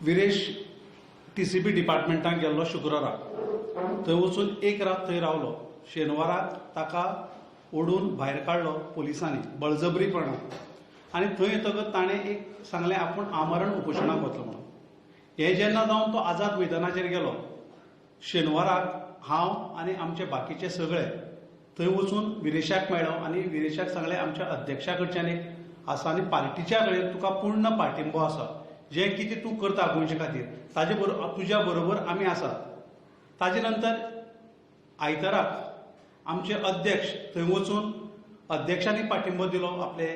Viresh TCP डिपार्टमेंटाक गेल्लो शुक्राराक, थंय वचून एक रात थंय रावलो. शेनवाराक ताका ओडून भायर काडलो पोलिसांनी बळजबरीपणान आनी थंय येतकच ताणें एक सांगलें आपूण आमरण उपोशणाक वतलो म्हणून. हें जेन्ना जावन तो आझाद मैदानाचेर गेलो, शेनवाराक हांव आनी आमचे बाकीचे सगळे थंय वचून विरेशाक मेळ्ळो आनी विरेशाक सांगलें आमच्या अध्यक्षा कडच्यान एक आसा आनी पार्टीच्या कडेन तुका पूर्ण पाठिंबो आसा, जें कितें तूं करता गोंयचे खातीर ताजे बरोबर तुज्या बरोबर आमी आसात. ताजे नंतर आयताराक आमचे अध्यक्ष थंय वचून अध्यक्षांनी पाठिंबो दिलो, आपले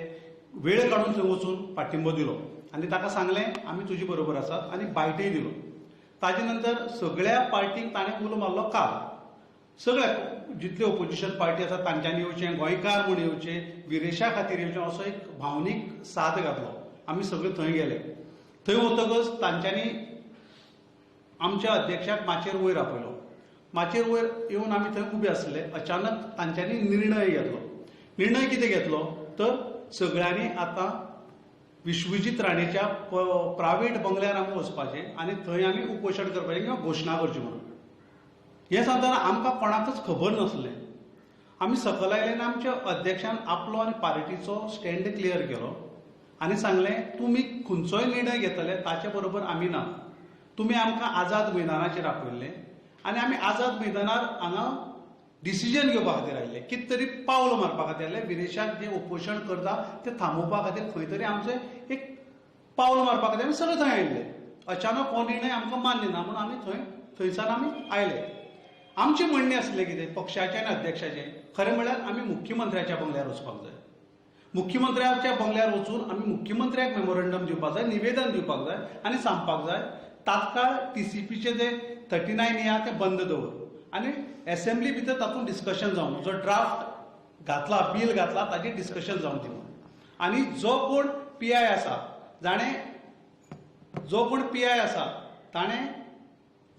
वेळ काडून थंय वचून पाठिंबो दिलो आनी ताका सांगलें आमी तुजे बरोबर आसात आनी बायटय दिलो. ताजे नंतर सगळ्या पार्टींक ताणें उलो मारलो काल, सगळ्या जितले ओपोजिशन पार्टी आसा तांच्यांनी येवचें, गोंयकार म्हूण येवचें, विरेशा खातीर येवचें असो एक भावनीक साथ घातलो. आमी सगळे थंय गेले. थंय वतकच तांच्यांनी आमच्या अध्यक्षाक माचयेर वयर आपयलो. माचयेर वयर येवन आमी थंय उबे आसले. अचानक तांच्यांनी निर्णय घेतलो. निर्णय कितें घेतलो तर सगळ्यांनी आतां विश्वजीत राणेच्या प्रायवेट बंगल्यार आमी वचपाचें आनी थंय आमी उपोशण करपाचें किंवा घोशणा करची म्हणून. हें सांगतना आमकां कोणाकच खबर नासलें. आमी सकयल आयले आनी आमच्या अध्यक्षान आपलो आनी पार्टीचो स्टँड क्लियर केलो आनी सांगलें तुमी खंयचोय निर्णय घेतले ताचे बरोबर आमी ना, तुमी आमकां आझाद मैदानाचेर आपयल्लें आनी आमी आझाद मैदानार हांगा डिसिजन घेवपा खातीर आयिल्ले, कितें तरी पावल मारपा खातीर आयिल्ले, विरेशाक जें उपोशण करता तें थांबोवपा खातीर खंय तरी आमचें एक पावल मारपा खातीर आमी सगळे थंय आयिल्ले. अचानक हो निर्णय आमकां मान्य ना म्हणून आमी थंयच्यान आमी आयले. आमचें म्हणणें आसलें कितें पक्षाचें आनी अध्यक्षाचें, खरें म्हळ्यार आमी मुख्यमंत्र्याच्या बंगल्यार वचपाक जाय. मुख्यमंत्र्याच्या बंगल्यार वचून आमी मुख्यमंत्र्याक मेमोरंडम दिवपाक जाय, निवेदन दिवपाक जाय आनी सांगपाक जाय तात्काळ TCPचे जे 39 आहा ते बंद दवर आनी एसेंब्ली भितर तातूंत डिस्कशन जावन जो ड्राफ्ट घातला, बील घातला ताजेर डिस्कशन जावन दी म्हणून. आनी जो कोण PI आसा जाणें जो कोण PI आसा ताणें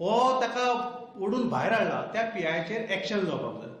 हो ताका ओडून भायर हाडला त्या PIचेर एक्शन जावपाक जाय.